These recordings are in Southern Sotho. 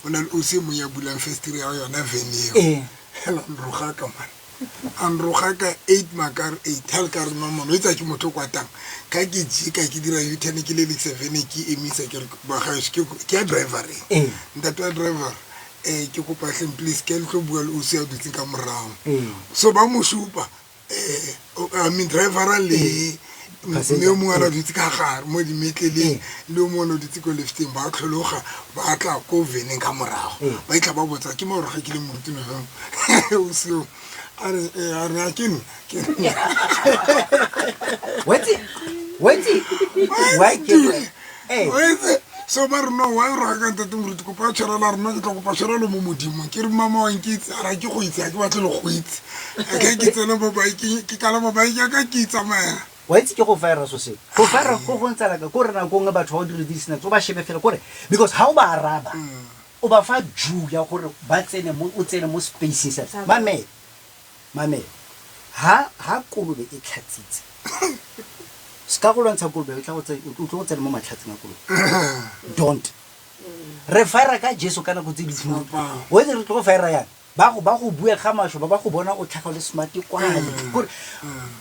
Go na le ausi e mong ya bulang festiri ya yona vene eo. Ee. Hela nrogaka man. A nrogaka 8 makare 8 ha le ka re no mona o itse ke motho o kwatang. Ka ke jika ke dira U-turn ke lelekisa vene ke emisa ke re bagaetsho ke ke ya drivereng. Ee. Ntate wa driver eh ke kopa hleng please ke le tlo bua le ausi ya dutseng ka morago. Ee. So ba mo supa eh I mean drivera le mme o mongwe a dutse ka gare mo dimetleleng le o mongwe o dutse ko lefteng ba tlhologa ba tla ko veneng ka morago ba itlha ba botsa ke maoroga ke le moruti nofeng o seo a re a re a ke nna ke nna wetse wetse why ke Ee. O itse, so ba re no why o roga ka ntate moruti kopa tshwarelo a re no ke tla kopa tshwarelo mo modimong ke re mama wa nkitse a re ke go itse ga ke batle le go itse ke ke tsena mo baikeng ke kalama baike ya ka ke itsamaela Wa itse ke go fire so seo. Go fire go go ntsala ka kore nako nngwe batho ba o dire di-snacks o ba shebe fela kore because ha o ba araba o ba fa due ya gore ba tsene mo o tsene mo spaceng sa mamela Mamela, ha, ha kolobe e tlhatsitse, se ka go lwantsha kolobe, o tla go tse, o tlo go tsena mo matlhatseng a kolobe. Don't. Re fire ka Jesu ka nako tse dingwe. O itse re tlo go fire yang? Ba go, ba go bue ga masho, ba ba go bona o tlhaga o le smart kwale. Kore,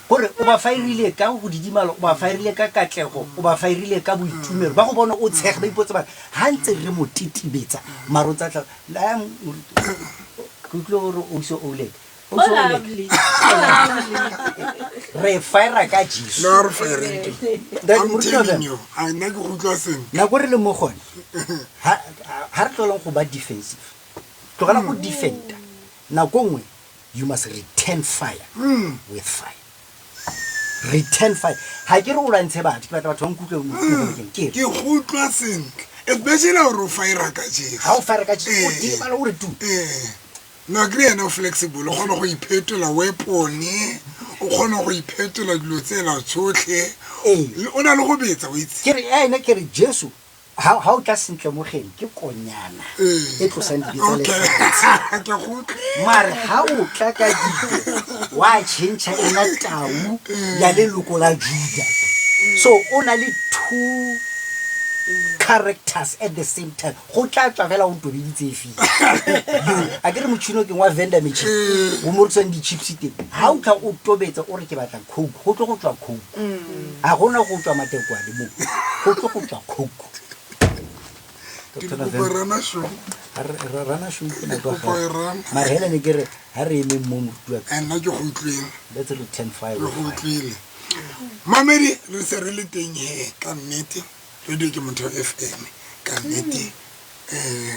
kore o ba firile ka go didimala, o ba firile ka katlego, o ba firile ka boitumelo. Ba go bona o tshega, ba ipotsa ba re, ha ntse re mo tetebetsa, mara o ntse a tla, la, Ke utlwile gore o ise o leke. O lovely. O lovely. Re fire ka Jesu. No, re fire ntho. Ntate I'm Moruti telling November. you. A nna ke go utlwa sentle. Nako re le mo gone. Ha ha re tlogelang go ba defensive. Tlogela go defenda. Nako nngwe you must return fire with fire. Return fire. Ha ke re o lwantshe batho, ke batla batho ba nkutlwe mo ke re. Ke go utlwa sentle. Especially gore o fire ka Jesu. Ha o fire ka Jesu, o dibala o re tu. Eh. No, akere yena o flexible, o kgona go iphetola weapon, o kgona go iphetola dilo tsela tsotlhe. Ee. O na le go betsa, o itse. Ke re ene ke re Jesu ha ha o tla sentle mo geng ke konyana e tlosang dibe tsa lefatshe. Ke go utlwile. Mare ha o tla ka dibe wa change ena tau ya leloko la Juda. So o na le two characters at the same time. Go tla tswa fela o tobeditse e feng. A ke re motšhini o keng wa vendor machine o mo rekisang di-chips teng. Ha o tla o tobetsa o re ke batla Coke, go tlo go tswa Coke. Ga gona go tswa matekwane mo. Go tlo go tswa Coke. Ke kopa rana show. Rana show ke nako ya gago. Mara hela ne ke re ha re emeng mo moruti wa ka. Nna ke go utlwile. Let's return fire. Ke go utlwile. Mamedi re se re le teng he ka nnete. Radio ke motho FM ka nnete. Eh,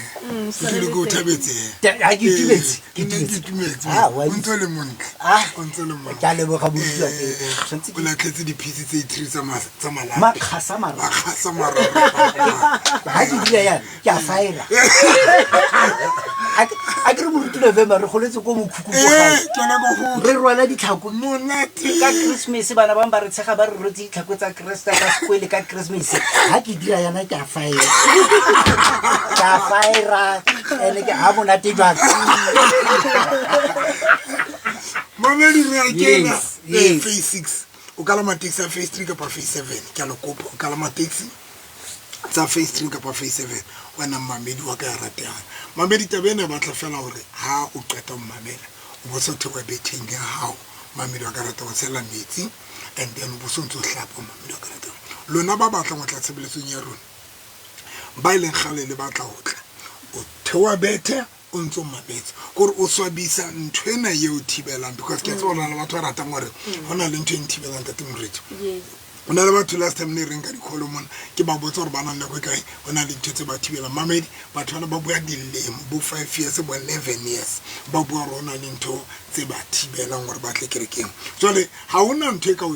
ke tlile ke o thabetse. Ha ke itumetse, ke Nna ke itumetse. Ah, wa O ntse o le montle. Ah. O ntse o le montle. Ke a leboga moruti wa ka. Tshwanetse O ke latlhetse diphisi tse three tsa tsa malapi. Makgasa mararo. Makgasa mararo. Ha ke dira yana, ke a fire. A ke re moruti November re goletse ko mokhukhu ko gae. Eh, ke yona ko go Re rwala ditlhako monate. ka Christmas bana bang ba re tshega ba re rwetse ditlhako tsa Kreste ka sekwele ka Christmas. Ha ke dira yana ke a fire. Ke a fire. Ene ke ha monate jwang. Mamedi re a kena. Yes, yes. Phase 6. O kalama taxi ya phase 3 kapa phase 7. Ke a le kopa o kalama taxi tsa phase 3 kapa phase 7. Wena mmamedi wa ka ya ratehang. Mamedi taba ena e batla fela hore ha o qeta ho mmamela o bo so theoha betheng ya hao. Mamedi wa ka rata ho tshela metsi and then o bo so ntso hlapa mamedi wa ka ratang. Lona ba batlang ho tla tshebeletsong ya rona ba e leng kgale le batla ho tla, o theoha bethe o ntso mametse kore o swabisa ntho ena e o thibelang because ke a tseba ho na le batho ba ratang hore ho na le ntho e nthibelang ntate Moretu. Ho na le batho last time ne reng ka di-call mona ke ba botsa hore ba nang nako e kae ho na le ntho tse ba thibelang. Mamedi batho bana ba bua dilemo bo 5 years bo 11 years ba bua hore ho na le ntho tse ba thibelang hore ba tle kerekeng. Jwale ha hona ntho e ka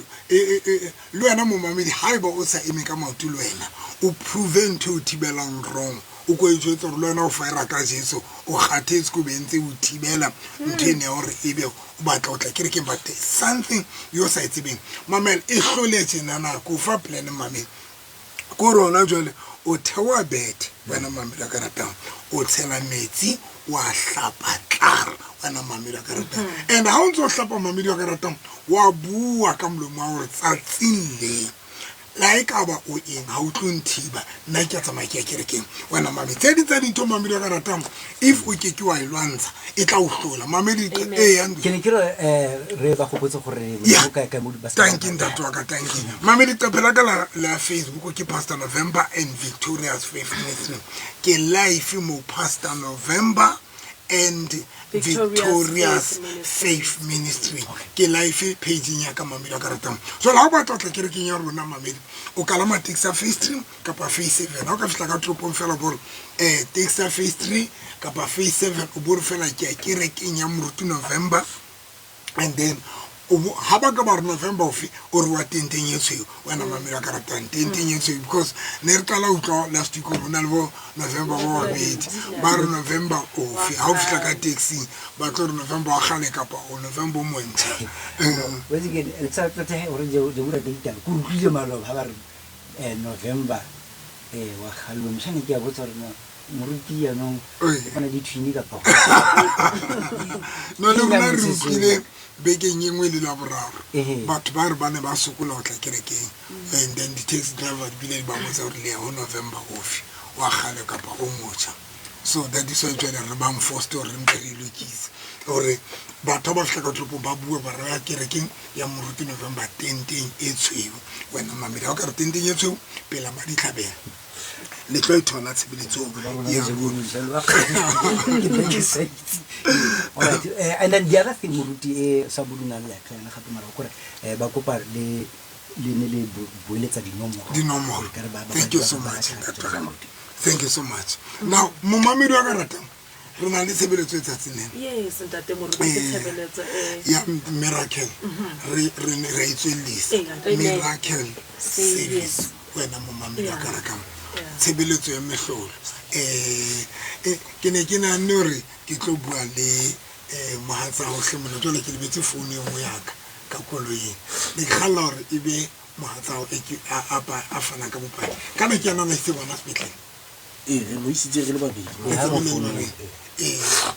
le wena momamedi haeba o sa eme ka maoto le wena o prove ntho e o thibelang wrong o ko e jwetsa hore le wena o fire ka Jesu o kgathetse ko be ntse o thibela ntho ene ya hore ebe o batla o tla kerekeng but there's something yo sa e tsebeng. Mamela e hlole tjenana ko fa plan mamedi ko rona jwale o theoha bethe wena mamedi a ka ratang o tshela metsi wa hlapa tlar wena mamedi a ka ratang and ha o ntse o hlapa mamedi a ka ratang wa bua ka molomo wa hore tsatsing le Le ha e ka ba o eng, ha o tlo nthiba. Nna ke a tsamaya ke ya kerekeng. Wena mamedi, tse ding tsa dintho mamedi wa ka ratang, if o ke ke wa e lwantsha, e tla o hlola. Mamedi, Amen. ee, Andy. Ke ne ke re re ba gopotse gore Yeah. Modimo kae kae mo di- ba se ka ba Thank you, rata. ntate wa ka, thank you. Mamedi, leqephe la ka la Facebook ke Pastor November and Victorious Faith Ministry. Ke live mo Pastor November and Victorious Victorious Faith Faith Ministry. Ke live page-eng ya ka, mamedi wa ka ratang. Jwale ha o batla ho tla kerekeng ya rona, mamedi, o kalama taxi ya Phase 3 kapa Phase 7. Ha o ka fihla ka toropong fela, o bo re, taxi ya Phase 3 kapa Phase 7, o bo re fela ke ya kerekeng ya Moruti November. And then ha ba ka ba re November ofe, o re wa tenteng e tshweu. Wena mamedi wa ka ratang, tenteng e tshweu, because ne re qala ho utlwa last week hore ho na le bo November ba babedi. Ba re November ofe, ha o fihla ka taxing ba tlo re November wa kgale kapa o November o montjha. Wa itse ke eng, le sa tlo thehe hore je bua ka ditaba. Ke utlwile maloba ha ba re, November, wa kgale. Moshane ke a botsa hore na moruti yanong o na le twin kapa No, le rona re Ke nyametse utlwile seo. bekeng e nngwe le la boraro. Ehe. Batho ba re ba ne ba sokola ho tla kerekeng. And then di-taxi driver di bile di ba botsa hore le ya ho November ofe, wa kgale kapa o motjha. So that is why jwale re bang forced hore re mpe re lokise hore batho ba fihla ka toropong ba bua ba re ya kerekeng ya Moruti November tenteng e tshweu. Wena mamedi, ha o ka re tenteng e tshweu pela Maditlhabela, le tlo e thola tshebeletsong ya rona. All right. And then the other thing, moruti, e sa bodunang le ka yona gape mara kore ba kopa le le ne le boeletsa dinomoro. Dinomoro. Ekare ba Thank you ba so ba much, batla Ntate tsa Rama. moruti. Thank you so much. Now, momamedi wa ka ratang, re na le tshebeletso e tsatsing lena. Yes, ntate moruti, ke tshebeletso e Ya miracle. Re e tswellisa. Amen. Miracle Service. service. Wena momamedi wa ka ratang. Yeah. Tshebeletso ya mehlolo. Ke ne ke nahanne hore ke tlo bua le mohatsa hohle mona. Jwale ke lebetse founu e nngwe ya ka ka koloing. Ne ke kgalla hore e be mohatsa hao e ke a ba, a fana ka bopaki. Kana ke yena a isitse ngwana sepetlele? Ee, re mo isitse re le babedi. Le Ha tsebe le le mo babedi. founela.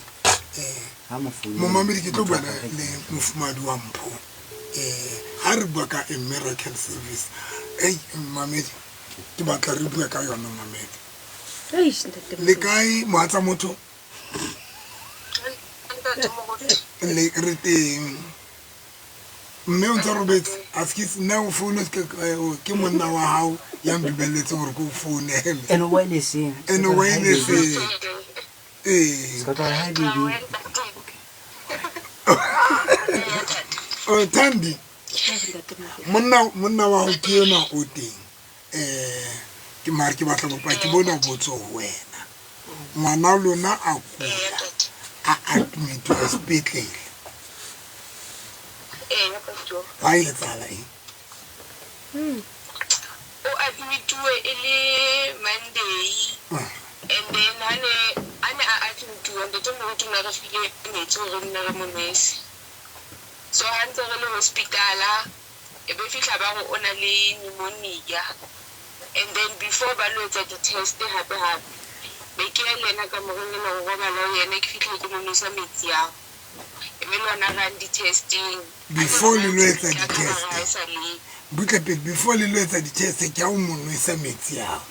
Ee. Ha mo founela. Momamedi, ke tlo bua le mofumahadi wa Mpho. Ha re bua ka a miracle service. Ei, mamedi, ke batla re bue ka yona, mamedi. Eish, ntate Le Moruti. kae mohatsa motho? Le re teng. Mme o ntse robetse, a se ke nna o foune, se ke monna wa hao ya ndumelletseng hore ke o founele. Ene o wireless-eng. Ene o wireless-eng. Ee. Se ka tloha hi baby. Oh, Thandi. Monna wa hao ke enwa o teng. Ke mare ke batla bopaki bona bo tswe ho wena. Ngwana lona a kula, a admitiwa sepetlele. Hwa etsahala eng? O admitiwe e le Monday. And then ha ne a admitiwa, ntate moruti o ne a re file metsi hore re nne re mo nwese. So ha ntse re le hospitala, e be fihla ba re o na le pneumonia. And then before ba lo etsa di-test hape hape, be ke ya le yena ka moreng ena ho robala ho yena, ke fihla ke mo nwesa metsi ao. E be le hona rang di-testing. Before le lo etsa Ka di-test. kamora ha e sa le. Butle pele, before le lo etsa di-test, ke ha o mo nwesa metsi ao.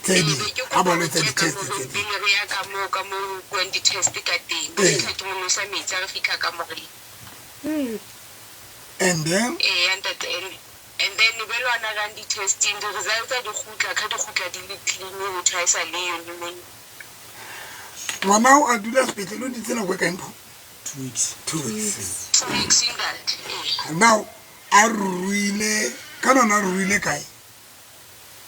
Tse Ee, ding, be ke ha ba kopa lo ho etsa check-a di-test hore tse ding. pele re ya ka moo, ka moo ho nkuwang di-test ka teng. Ke Ee. fihla ke mo nwesa metsi ha re fihla ka moreng. And then? Ee, ya ntate, and then be le hona rang di-testing, di-results tsa di kgutla, ka di kgutla di le clean, ho thwe ha e sa le yo pneumonia. Ngwana o a dula sepetlele, o dutse nako e kae, Mpho? 2 weeks. 2 weeks. 2 weeks, ntate. Ee. Now, a ruile, ka nona a ruile kae?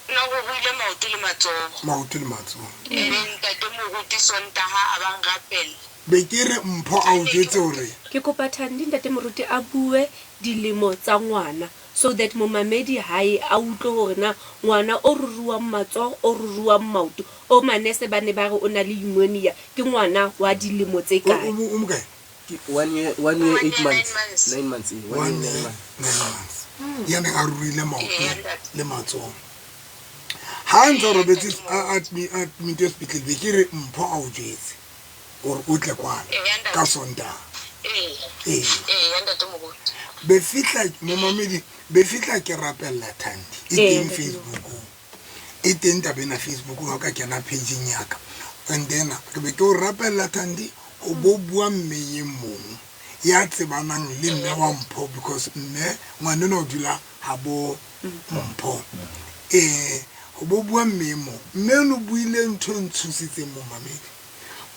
Nna go ruile maoto le matsoho. Maoto le matsoho. And then ntate moruti Sontaha a ba nrapella. Be ke re Mpho a o jwetse hore Ke kopa Thandi ntate moruti a bue dilemo tsa ngwana so that momamedi hae a utlwe hore na ngwana o ruruwang matsoho, o ruruwang maoto, o manese ba ne ba re o na le pneumonia, ke ngwana wa dilemo tse kae? O mo kae? Ke 1 year, 1 year, One 8 year, months. 9 months. 9 months, eh, 1 1 year, 9 year, months. 9 months. Ya neng a rurile maoto Ee, ntate. le matsoho. Ha ntse a robetse a admitiwe sepetlele, be ke re Mpho a o jwetse hore o tle kwana Ee, ntate. ka Sontaha. Ee. Ee. Ee, ya ntate moruti. Be fihla momamedi, be fihla ke rapella Thandi. E Ee, teng ntate. Facebook. E teng taba ena Facebook ha o ka kena page-eng ya ka. And then ke be ke o rapella Thandi o bo bua mme e mong ya tsebanang le mme wa Mpho because mme ngwanenwa o dula ha bo Mpho. Ho bo bua mme e mong. Mme eno o buile ntho e ntshositseng momamedi.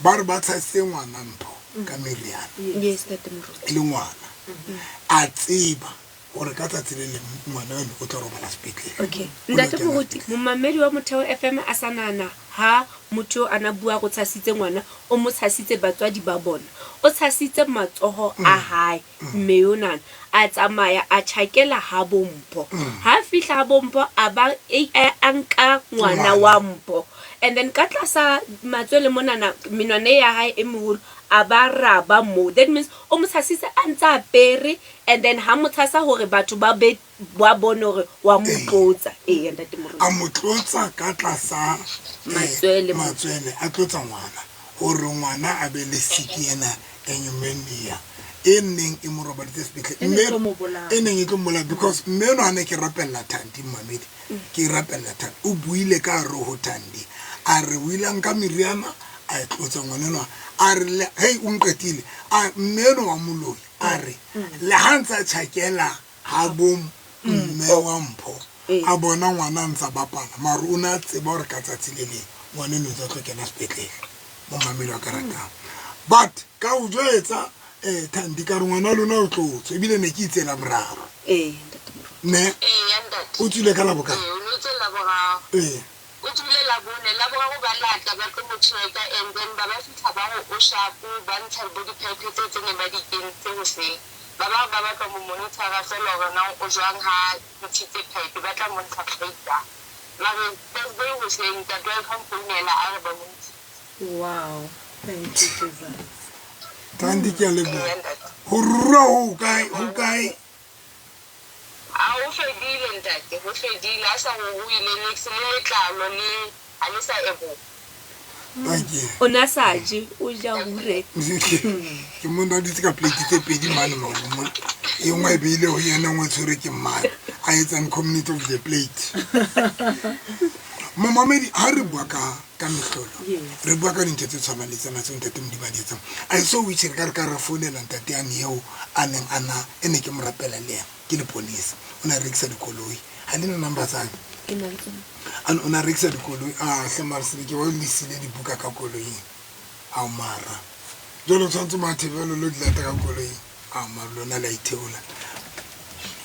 Ba re ba tshasitse ngwana Mpho ka meriana. Yes, ntate Moruti. E le ngwana. A tseba hore ka tsatsi le leng ngwana eno o tla robala sepetlele. Okay. O Ntate lo kena Moruti, sepetlele. momamedi wa Motheo FM a sa nahana ha motho eo a na bua go tshasitse ngwana, o mo tshasitse batswadi ba bona. O tshasitse matsoho a hae mme yonana a tsamaya a tjhakela ha bo Mpho. Ha fihla ha bo Mpho a ba a nka ngwana wa Mpho. And then ka tlasa matswele monana menwana ya hae e meholo a ba raba moo. That means o mo tshasitse a ntse a apere and then ha mo tshasa hore batho ba be ba bone hore wa mo tlotsa. Ee, ntate Moruti. A mo tlotsa ka tlasa Matswele. matswele, a tlotsa ngwana hore ngwana a be le siki ena ya pneumonia e neng e mo robaditse sepetlele. E neng e tlo mo bolaya. E neng e tlo mmolaya because mme enwa ha ne ke rapella Thandi momamedi, ke rapella Thandi, o buile ka hare ho Thandi a re o ile a nka meriana a e tlotsa ngwana enwa, a re le hei o nqetile, a mme enwa wa moloi a re le ha ntsa tjhakela ha bo mme wa Mpho a bona ngwana a ntsa bapala, mara o ne a tseba hore ka tsatsi le leng ngwana enwa o tla tlo kena sepetlele. Momamedi wa ka ratang, but ka o jwetsa Thandi ka re ngwana lona o tlo tswa, ebile ne ke itse la boraro. Ee, ntate Moruti. Ne? Ee, ya ntate. O tswile ka la bokae? Ee, o ne o tswe la boraro. Ee. O tswile la bone, la boraro ba lata ba tlo mo check-a and then ba ba fihla ba re o sharp, ba ntsha bo di-pipe tse tse neng ba di kentse hoseng. Ba ba re ba batla ho mo monitor-a feela hore na o jwang ha ntshitse pipe, ba tla mo ntsha later. Mare Thursday hoseng ntate wa hae a mfounela a re ba mo ntshitse. Wow, thank you Jesus. Thandi ke a leboha. Ee, ntate. Ho rura ho kae, ho kae? A ho fedile ntate, ho fedile. A sa ruruile niks le letlalo le ha le sa eboha. Thank you. O ne a sa je, o ja hure. Ke monna o dutse ka plate tse pedi mane maobong mona. E nngwe e beile ho yena, e nngwe e tshwerwe ke mmane. A etsang community of the plate. Momamedi, ha re bua ka ka mehlolo, Yes. re bua ka dintho tse tshwanang le tsena tseo ntate Modimo a di etsang. I saw which re ka re ka re founela ntate yane eo a neng a na, e ne ke mo rapela le yena, ke leponesa. O ne a rekisa dikoloi. Ha le na number tsa hae? Ke na le tsona. Ane o ne a rekisa dikoloi. Ah, hle mara se ke ba o lesile dibuka ka koloing. Ao mara. Jwale o tshwanetse Mathebelo lo di lata ka koloing. Ah, mara lona le a itheola.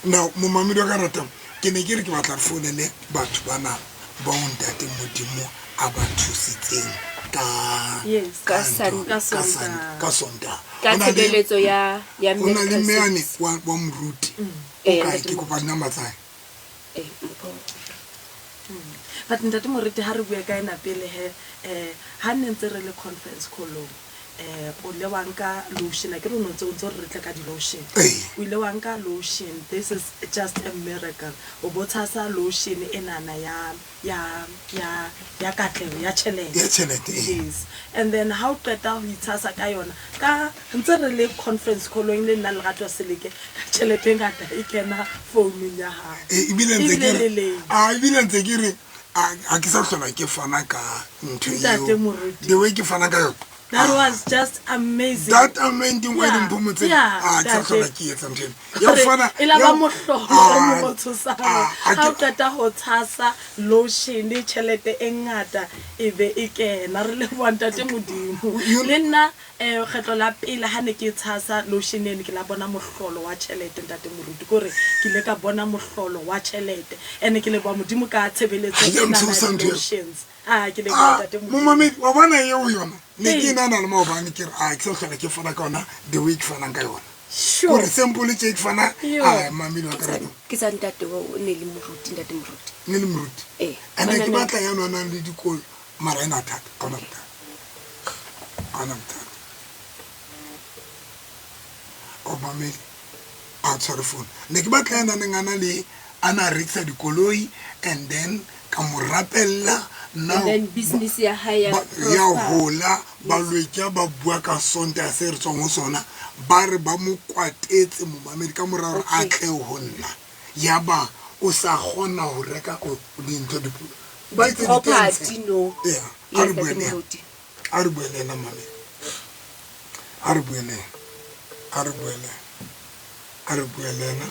Now, momamedi wa ka ratang, ke ne ke re ke batla re founele batho bana bao ntate Modimo a ba thusitseng ka Yes. Ka ka ntho, Sunday. ka Ka Sun- Sontaha. ka Sontaha. Ka Ho na le- tshebeletso ya ya ho na le medical mme yane service. wa wa moruti. O Ee, kae? ntate Ke kopa Moruti. di-number tsa hae. Ee, Mpho. But ntate Moruti ha re bua ka ena pele he, ha nne ntse re le conference call-ong, o ile wa nka lotion, akere o no ntse o ntse o re re tle ka di-lotion. Ee. O ile wa nka lotion, this is just a miracle. O bo tshasa lotion enana ya ya ya ya katleho ya tjhelete. Ya tjhelete, ee. Yes. And then ha o qeta ho itshasa ka yona, ka ntse re le conference call-ong le nna Lerato Seleke, ka tjhelete e ngata e kena founung ya hao. Ee, ebile ntse ke Ebile re, le leng. ah, ebile ntse ke re, ha ke sa hlola ke fana ka ntho Ntate eo. Moruti. The way ke fana ka yona. That was just amazing. That anointing oil Yeah, mpho motseng. yeah, Ah, ke sa ntate. hlola ke etsa ntho eno. Ya ho fana, E la ya ba ho- mohlolo o Ah, mo tshosang. ah, ha Ha o ke- qeta ho tshasa lotion, tjhelete e ngata e be e kena. Re leboha ntate Modimo. You- Le nna, kgetlo la pele ha ne ke tshasa lotion eno, ke la bona mohlolo wa tjhelete ntate Moruti. Ke hore ke ile ka bona mohlolo wa tjhelete. Ene ke leboha Modimo ka tshebeletso Ha ke a ena ya ntshosa ntho eo. di-lotions. Ah, ke leboha Ah, ntate Modimo. momamedi, wa bona eo yona? Ne ke Ee. nahana le maobane ke re, ah, ke sa hlola ke fana ka yona the way ke fanang ka yona. Sure. Hore simple tje ke fana, Yo. ah, mamedi wa ka ratang. Ke tsa ntate wa o ne le moruti, ntate Moruti. Ne le moruti. Ee. And ke Banana- batla ya nwanang le dikolo, mara ena thata, ha hona bothata. Ha hona bothata. O mamedi, a tshware phone. Ne ke batla ya nang a na le, a na rekisa dikoloi and then ka mo rapella, Now And then business ya hae ya ba- ya prosper. hola balwetsi ba bua ka sonta se re tswang ho sona ba re ba mo kwatetse momamedi ka mora hore a Okay. tle ho nna yaba o sa kgona ho reka dintho ba itse Property, ditentshe. no. Yeah, a Yes, re bue Ntate le yena. Moruti. A re bue le ena mamedi, a re bue le ena, a re bue le ena, a re bue le ena,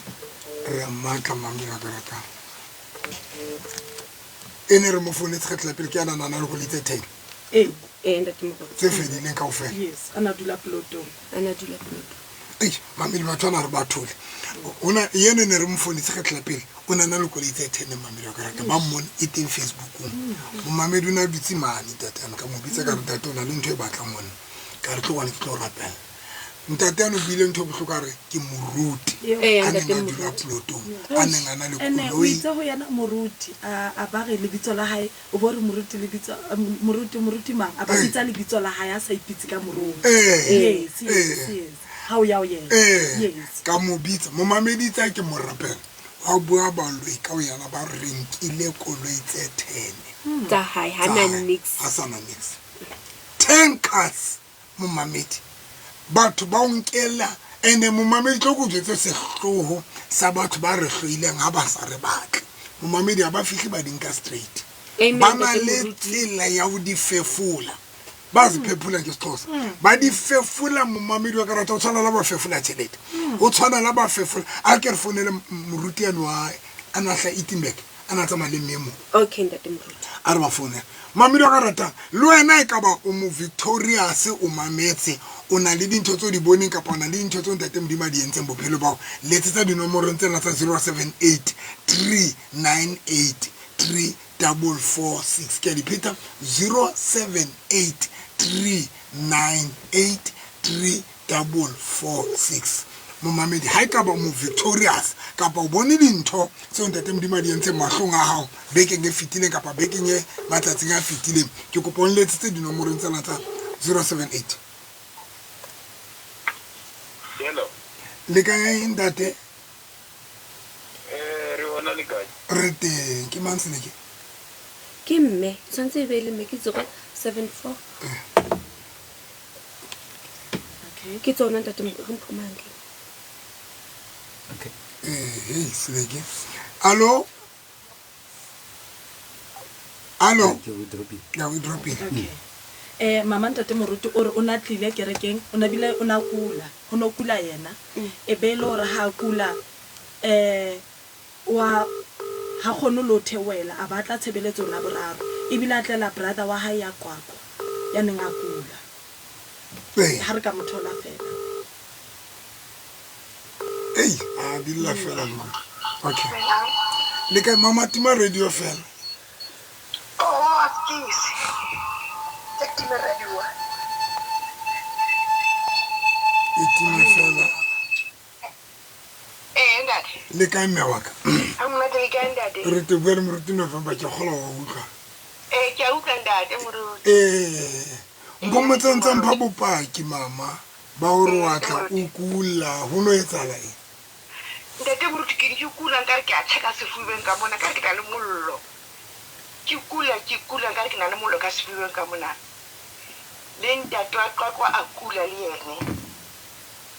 re a mmatla mamedi a ka ratang e ne re mo founetse kgetlo la pele ke a nanana le go litse 10 Ee, Ee, Ntate Moruti. tse fedileng kaofela. yes, a na dula plotong. A na dula plotong. Ei, mamedi batho ana re ba thole ona yeno ne re mo founetse kgetlo la pele o na na le koloi tse 10 mamedi wa karata ba mmone e teng Facebookong. Momamedi o ne a dutse mane ntate ane ka mo bitsa ka re ntate o na le ntho e batlang ho nna, ka re tlo kwane ke tlo rapela. Ntate ane o buile ntho e bohloko a re ke moruti Ee, a Ntate neng a dula Moruti. plotong, a neng a na le Ene o koloi. itse ho yena moruti a ba re lebitso la hae, o bo re moruti lebitso, moruti moruti mang, a ba Ee. bitsa lebitso la hae a sa ipitse ka moruti. Ee, Yes, yes, ee. yes. Ha o ya ho yena. Ee, Yes. ka mo bitsa momamedi tsa ke mo rapela wa bua baloi ka ho yena ba re nkile koloi tse 10 Tsa hae, ha tsa na hae, nix. ha sana nix. 10 cars momamedi batho ba o nkela. Ene momamedi tlo ko jwetse sehloho sa batho ba re hloileng ha ba sa re batle momamedi ha ba fihle ba di nka straight. Amen, Ba na Ntate le Moruti. tsela ya ho di fefola, ba se phephola ke Sexhosa, ba di fefola momamedi wa karata o tshwana la ba fefola tjhelete, o tshwana la ba fefola. A ke re founele moruti ane wa a na hla Itenberg a na tsamaya le mme e mong. Okay, Ntate Moruti. A re ba founela mamedi wa ka ratang le wena e ka ba o mo victorious o mametse o na le dintho tse o di boneng kapa o na le dintho tse ntate Modimo a di entseng bophelo bao letsetsa dinomorong tsena tsa 078 398 3446. Ke a di pheta, 078 398 3446. Momamedi ha e ka ba mo victorious kapa o bone dintho tseo ntate Modimo a di entseng mahlong a hao bekeng e fetileng kapa bekeng e matsatsing a fetileng, ke kopa o nletsetse dinomorong tsena tsa 078. Hello. Le kae ntate? Re hona le kae? Re teng, ke mang seleke? Ke mme, tshwanetse e be le mme ke 074. Okay. Ke tsona Ntate Moruti, re mpho mang ke? Okay. Ee, seleke, allo, allo. Ke o dropile. Ya, o dropile. Okay. Mama Ntate Moruti o re o na tlile kerekeng, o na bile o na kula, ho no kula yena. E be le hore ha a kula wa ha kgone le ho theohela, a batla tshebeletso la boraro. Ebile a tlela brother wa hae ya Qwaqwa ya neng a kula. Ee. Ha re ka mo thola fela. Ei, a di lla fela le. Okay, le kae mama? Tima radio fela. Oh, excuse. Ke time radio. E time fela. Eh, ntate. Le kae mme wa ka? Ha monate, le kae ntate? Re te bua le moruti November, ke kgola wa utlwa. Eh, ke a utlwa ntate moruti. Ee, mpho ntse mpha bopaki mama ba hore wa tla o kula ho no etsahala eng? Ntate moruti, ke ke kula nkare ke a tjha ka sefubeng ka mona, ka re ke na le mollo. Ke kula, ke kula nkare ke na le mollo ka sefubeng ka mona. Le ntate wa Qwaqwa a kula le yene.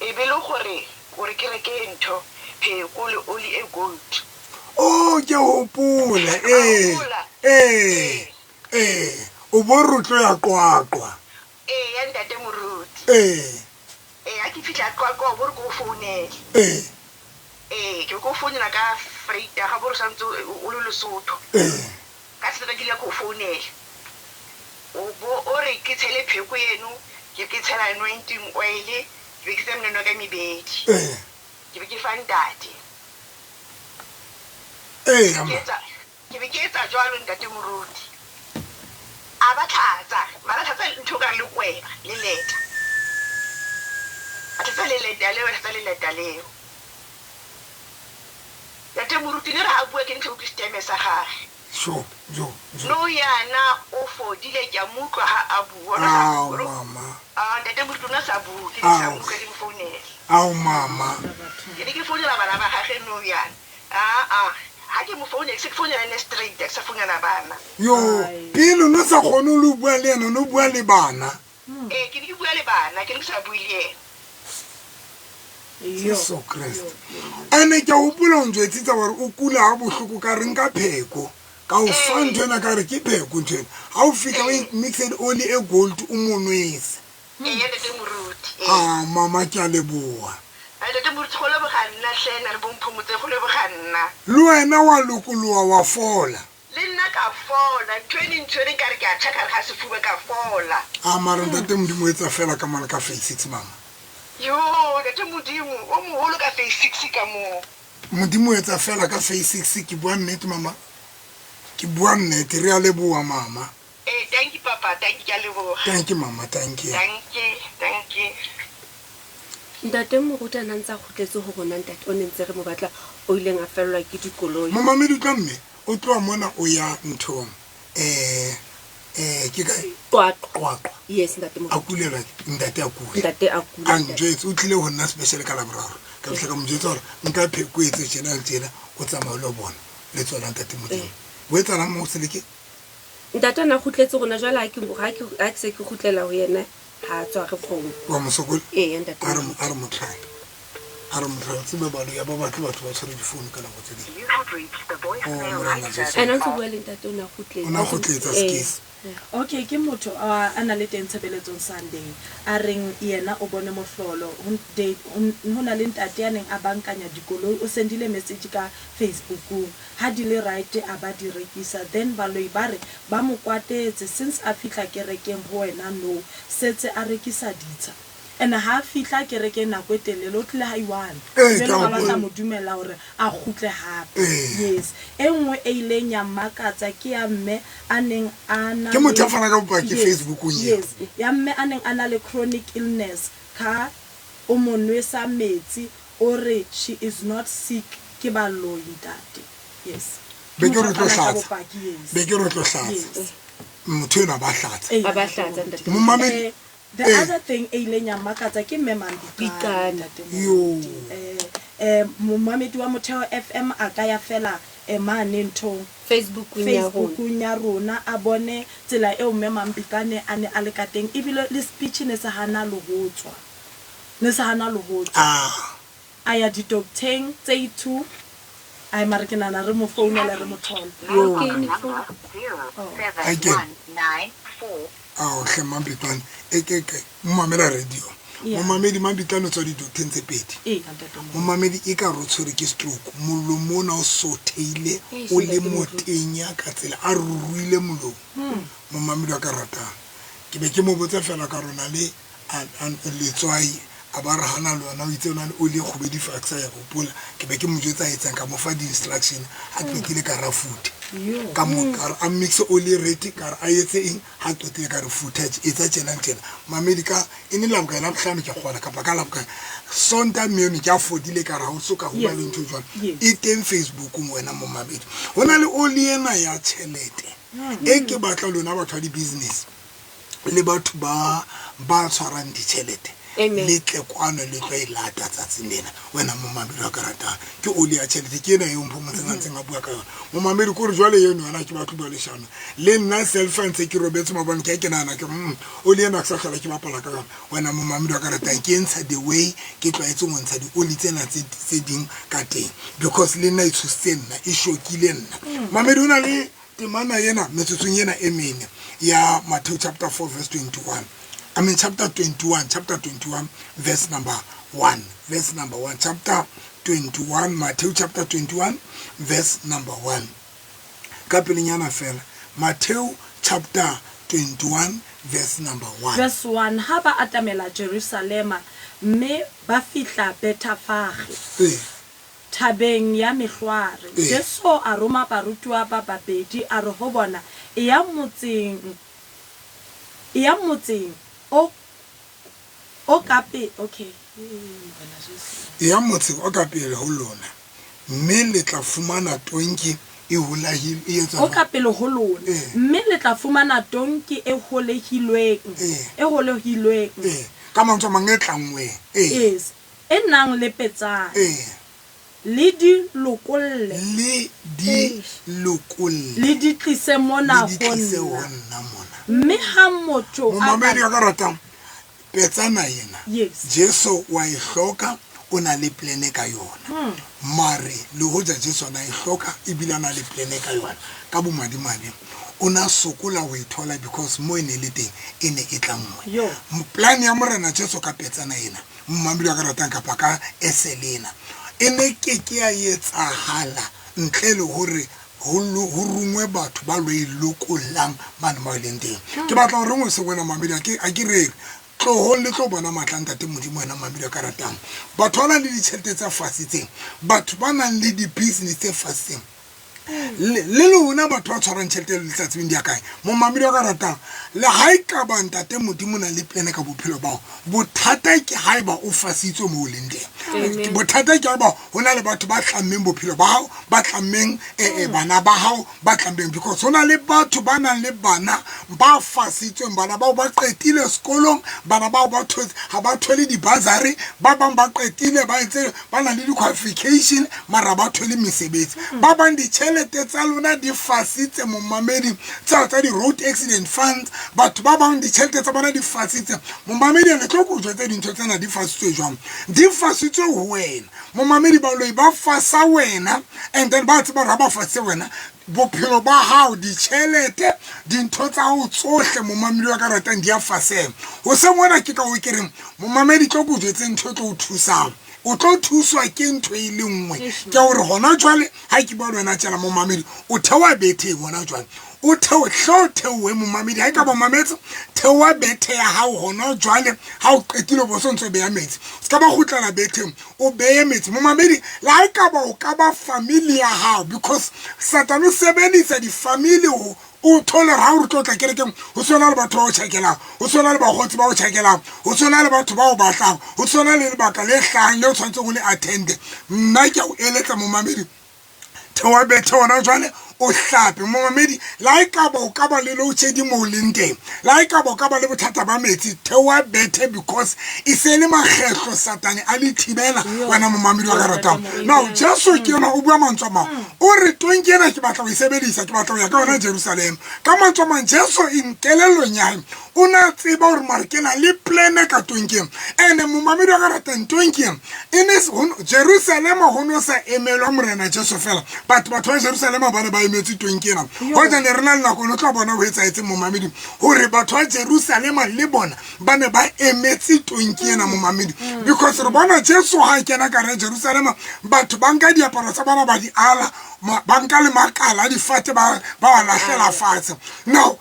E be le gore gore ke reke ntho pheko le oli e gold. O ke hopola, ee. Hopola. Ee, ee, o bo re o tlo ya Qwaqwa. Ee, ya ntate moruti. Ee. Ee, ha ke fihla Qwaqwa o bo re ke o founele. Ee. Ee, ke be ke o founela ka freighter ga bo re santse o le Lesotho. Ee. Ka Saterdag ke ile ka o founela. O bo o re ke tshele pheko eno, ke ke tshela anointing oil, ke be ke tse menono ka mebedi. Ee. Ke be ke fa ntate. Ee. Ke Ama. Ke be ke etsa jwalo ntate moruti. A ba tlhatsa, ba tlhatsa ntho ka le kweba le leta. A tlhatsa le leta leo, a tlhatsa le leta leo. Ntate moruti ne re ha bua ke ntho utlwe seteme sa gagwe. Sure, jo, jo. No yana o fodile, ke a mo utlwa ha a bua. O na sa Ao bua. mama. Ah, ntate moruti o na sa bue, ke ne sa Ao. utlwa ke mo founela. Ao mama. Ke ne ke founela bana ba gagwe no yana. Ah ah, Ha ke mo founela, ke se ke founela ene straight, ha ke sa founela bana. Yo, Ai. pele o no sa kgone le ho bua le yena, o no bua le bana. Ee, ke ne ke bua le bana, ke ne ke sa bue le yena. Yo. Jesu Kreste. Ene ke a hopola o njwetsitse gore o kula ha bohloko ka re nka pheko. Ka o fa ntho ena ka re ke pheko ntho ena. Ha o fihla o e mixed oli e gold o mo nwese. Ee, ntate Moruti. Ee. Ah, mama ke a leboha. Ai, ntate Moruti, go leboga nna hle, na le bomphomotse, go leboga nna. Le wena wa lokoloha wa fola. Le nna ka fola, ntho e ne ntshwere nkare ke a tjha ka re ga sefuba ka fola. A mara ntate Modimo o etsa fela ka mane ka phase 6 mama. Yo, ntate Modimo, o moholo ka phase 6 ka moo. Modimo o etsa fela ka phase 6 ke bua nnete mama. Ke bua nnete re a leboha mama. Ee, thank you papa, thank you, ke a leboga. Thank you mama, thank you. Thank you, thank you. Ntate Moruti a na ntse a kgutletse ho rona ntate o ne ntse re mo batla o ileng a fellwa ke dikoloi. Momamedi utlwa mme o tloha mona o ya nthong. Ke kae? Qwaqwa. Qwaqwa. Yes, ntate A Moruti. kulelwa ntate a kula. Ntate a kula. A njwetse o tlile ho nna special ka Laboraro. Ka fihla ka mo jwetsa hore nka pheko etse tjena le tjena o tsamaye o lo bona. Le tswela ntate Modimo. O etsahalang mo Seleke? Ntate ona kgutletse rona jwale ha ke ha ke ha ke se ke kgutlela ho yena ha a tshware phone. Wa mosokola? Ee, ntate. A re a re mo try. A re mo try. Tsebe balo ya ba batle batho ba tshware difounu ka nako tse ding. Oh, Morena Jesu. Ena ntse bua le ntate o na kgutletse. O na kgutletse Ee. skis. Okay, ke motho a na le teng tshebeletsong Sunday. A reng yena o bone mohlolo ho na le ntate ya neng a bankanya dikoloi, o sendile message ka Facebookong. Ha di le right a ba di rekisa, then baloi ba re ba mo kwatetse since a fihla kerekeng ho wena no setse a rekisa ditsha. And ha fihla kerekeng nako e telele o tlile ha i-one. Ee, Jwale ka ba batla hopola. mo dumella hore a kgutle hape. Ee. Yes. E nngwe e ileng ya mmakatsa ke ya mme a neng a na Ke motho le- a fana ka bopaki Yes, Facebookong eo. Yes. Ya mme a neng a na le chronic illness ka o mo nwesa metsi o re she is not sick ke baloi ntate. Yes. Be ke re Motho a tlo fana ka hlatsa. bopaki, yes. Be ke re tlo hlatsa. Yes. Motho enwa ba hlatsa. Ee, Ba ba hlatsa ntate. Momamedi The Eh. other thing e ileng ya mmakatsa ke mme Mampikane, Pikane. ntate Yo. Moruti. Momamedi wa Motheo FM a ka ya fela mane nthong Facebookong ya rona. Facebookong ya rona a bone tsela eo mme Mampikane a ne a le ka teng, ebile le speech ne se hana le ho tswa. Ne se hana le ho tswa. Ah. A ya di-docteng tse 2. Ai mare ke nahana re mo founele re mo thole. Okay, ne phone. Ha ke. Ao hle Mampikane e ke ke mamela radio. Yeah. Momamedi Mampikane o tswa di-docteng tse pedi. Ee, ntate Moruti. Momamedi e ka re o tshwerwe ke stroke. Molomo ona o sotheile Eish, o le ntate Moruti. motenya ka tsela a ruruile molomo. Momamedi wa ka ratang. Ke be ke mo botsa fela ka rona le letswai a ba re hana le yona o itse o na le oli e kgubedi fa ke sa ya hopola. Ke be ke mo jwetsa a etsang ka mo fa di-instruction ha qetile ka ra futha. Ka mo ka re a mixe oli e rete ka re a etse eng ha qetile ka re futha etsa tjena le tjena. Mamedi ka e ne Labokae Labohlano ke kgola kapa ka Labokae. Sontaha mme eno ke a fodile ka re ha o so ka ho ba le ntho e jwalo. Yes. E teng Facebookong wena momamedi. Ho na le oli ena ya tjhelete e ke batla lona batho ba di-business le batho ba ba tshwarang ditjhelete. Amen. Le tle kwano le tlo e lata tsatsing lena. Wena momamedi wa ka ratang. Ke oli ya tjhelete ke ena eo Mpho Motseng a ntseng a bua ka yona. Momamedi ko re jwale eno yona ke batlo bua leshano. Le nna self a ntse ke robetse maobane ke a ke nahana ke re, oli ena ke sa hlola ke bapala ka yona. Wena momamedi wa ka ratang ke e ntsha the way ke tlwaetseng ho ntsha dioli tsena tse ding ka teng. Because le nna e tshositse nna, e shokile nna. Mamedi o na le temana ena metsotsong ena e mene ya Matthew chapter 4 verse 21. I mean chapter 21, chapter 21 verse number 1, verse number 1, chapter 21, Matthew chapter 21 verse number 1. Ka pelenyana fela, Matthew chapter 21 verse number 1. Verse 1, ha ba atamela Jerusalema mme ba fihla Bethafage. Thabeng ya Mehlware. Jesu a roma barutuwa ba babedi a re ho bona, e ya motseng o ka pe-, okay. E ya motseng o ka pele ho lona, mme le tla fumana tonki e holahilwe, e etswa O ka pele ho lona, mme le tla fumana tonki e holehilweng, e holehilweng. Ka mantswe a mang e tlanngweng. Yes, e nang le petsana. Le di lokolle. Le di lokolle. Le di tlise mona Le di ho tlise ho nna. nna mona. Mme ha motho a ka Momamedi wa ka ratang, petsana ena. Yes. Jesu wa e hloka, o na le plane ka yona. Mare le hoja Jesu a na e hloka ebile a na le plane ka yona, ka bomadimabe o na sokola ho e thola because mo e ne le teng e ne e tlanngwe. Yo. Plan ya Morena Jesu ka petsana ena, momamedi wa ka ratang, kapa ka esele ena, e ne ke ke ya etsahala ntle le hore ho rongwe batho ba lo e lokollang mane mo e leng teng. Ke batla hore ngwe se wena mamedi, a ke rere tlohong le tlo bona matla a Ntate Modimo wena mamedi a ka ratang. Batho ba nang le ditjhelete tse fasitseng, batho ba nang le di-business tse fasitseng, le lona batho ba tshwarang tjhelete le sa tsebeng di ya kae. Momamedi wa ka ratang, le ha e ka ba Ntate Modimo o na le plan ka bophelo bao, bothata ke haeba o fasitswe moo o leng teng. Amen. Bothata ke haeba ho na le batho ba tlammeng bophelo ba hao, ba tlammeng, bana ba hao, ba tlammeng, because ho na le batho ba nang le bana ba fasitsweng, bana bao ba qetile sekolong, bana bao ba thotse, ha ba thole di-bursary, ba bang ba qetile, ba etse, ba na le di-qualification, mara ba thole mesebetsi. Ba bang ditjhelete tsa lona di fasitse momamedi, tsa di-road accident funds, batho ba bang ditjhelete tsa bona di fasitse. Momamedi, le tlo ko jwetsa dintho tsena di fasitswe jwang? Di fasitswe ho wena. Momamedi, baloi ba fasa wena, and then ba tseba hore ha ba fasitse wena, bophelo ba hao, ditjhelete, dintho tsa hao tsohle, momamedi wa ka ratang, di a faseha. Hoseng hona ke ka ho ke reng, momamedi, tlo ko jwetse ntho e tlo o thusang. O tlo thuswa ke ntho e le nngwe, ke hore hona jwale ha ke bua le wena tjena, momamedi, o theoha betheng hona jwale. O theo, hlo theohe momamedi, ha e ka ba mametse, theoha bethe ya hao hona jwale. Ha o qetile bo so ntso beha metsi, se ka ba kgutlela betheng, o behe metsi. Momamedi, le ha e ka ba o ka ba family ya hao, because Satan o sebedisa di-family ho o thole hore ha o re tlo tla kerekeng, ho sona le batho ba o tjhakelang, ho sona le bakgotsi ba o tjhakelang, ho sona le batho ba o batlang, ho sona le lebaka le hlahang le o tshwanetseng o le attende. Nna ke a o eletsa momamedi, theoha bethe hona jwale, o hlape. Momamedi, le ha e ka ba o ka ba le load shedding moo o leng teng, le ha e ka ba o ka ba le bothata ba metsi, theoha bethe, because e se le makgetlo Satane a le thibela wena momamedi wa ka ratang. Now Jesu ke yona o bua mantswe a mang, o re tonki ena ke batla ho e sebedisa, ke batla ho ya ka yona Jerusalem. Ka mantswe a mang, Jesu in kelellong ya hae o na tseba hore mare ke na le plan ka tonki ena. Ene momamedi wa ka ratang, tonki ena e ne se, Jerusalema ho no sa emelwa Morena Jesu fela, but batho ba Jerusalema ba ne ba emetse tonki ena. Hoja ne re na le nako, ne tlo bona ho etsahetseng momamedi, hore batho ba Jerusalema le bona ba ne ba emetse tonki ena momamedi, because re bona Jesu ha kena ka hara Jerusalema, batho ba nka diaparo tsa bona ba di ala, ba nka le makala a difate ba ba lahlela fatshe. Now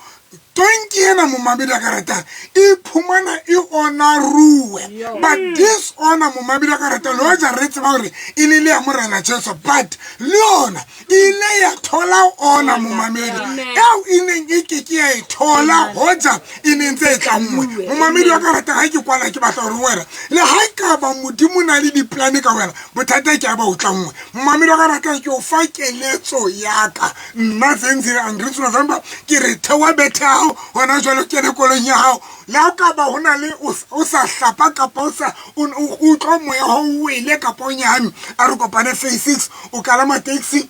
tonki ena momamedi a ka ratang e iphumana e honoruwe, but this honor momamedi a ka ratang, le hoja re tseba hore e le le ya Morena Jesu, but le yona e ile ya thola honor momamedi eo e neng e ke ke ya e thola hoja e ne ntse e tlanngwe. Momamedi wa ka ratang, ha ke kwala ke batla hore wena, le ha e ka ba Modimo o na le di-plan ka wena, bothata ke ha ba o tlanngwe. Momamedi wa ka ratang, ke o fa keletso ya ka nna Zenzile Andries November, ke re theoha bethe ya hao hona jwale, kene koloing ya hao. Le ha o ka ba ho na le o sa hlapa kapa o sa, o utlwa moya wa o wele kapa o nyahame, a re kopane phase 6, o kalama taxi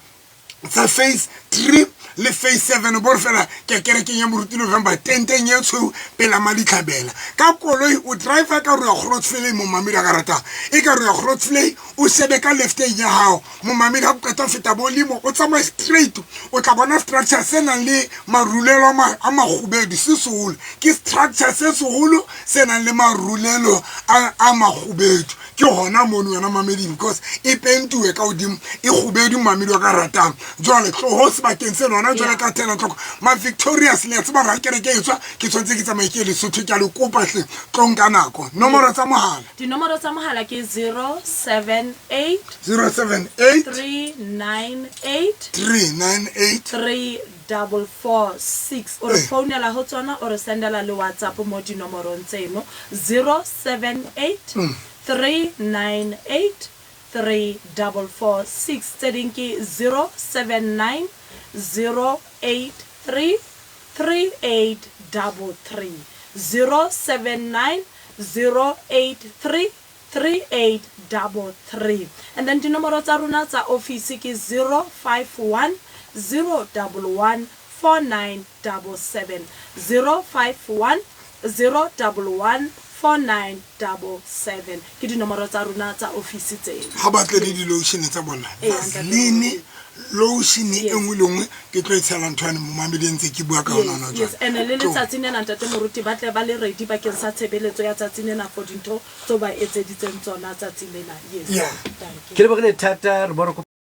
tsa phase 3 le phase 7, o bo re fela ke kerekeng ya Moruti November, tenteng e tshweu pela Maditlhabela. Ka koloi o driver ka re ya Grootvlei, momamedi a ka ratang, e ka re ya Grootvlei, o shebe ka lefteng ya hao momamedi, ha o qeta ho feta bo limo, o tsamaye straight, o tla bona structure se nang le marulelo a makgubedu, se seholo, ke structure se seholo se nang le marulelo a makgubedu. Ke hona mono wena mamedi, because e pentuwe ka hodimo, e kgubedu, mamedi wa ka ratang. Jwale tloho sebakeng seno hona jwale ka 10 o'clock, ma Victorious, le a tseba hore ha kereke e tswa ke tshwanetse ke tsamaye ke ye Lesotho. Ke a le kopa hle, tlo nka nako. Nomoro tsa mohala. Dinomoro tsa mohala ke 078 078 398 398 3446. O re founela ho tsona, o re sendela le WhatsApp mo dinomorong tseno, 078 398 3446. Tse ding ke 079 083 3833, 079 083 3833. 33. And then dinomoro tsa rona tsa office ke 051 011 4977, 051 011 4977 ke dinomoro tsa rona tsa office tseo. Ha ba tle le di-lotion tsa bona, Ee, vaseline, lotion e Yes. nngwe le nngwe ke tlo e tshela ntho yane momamedi ntse ke bua ka yona hona Yes, yes. jwale. And le Tlo. letsatsing lena, ntate moruti, ba tle ba le ready bakeng sa tshebeletso ya tsatsi lena for dintho tseo ba etseditseng tsona tsatsi lena. Yes. Yeah. Thank you. Ke lebogile thata, re bona.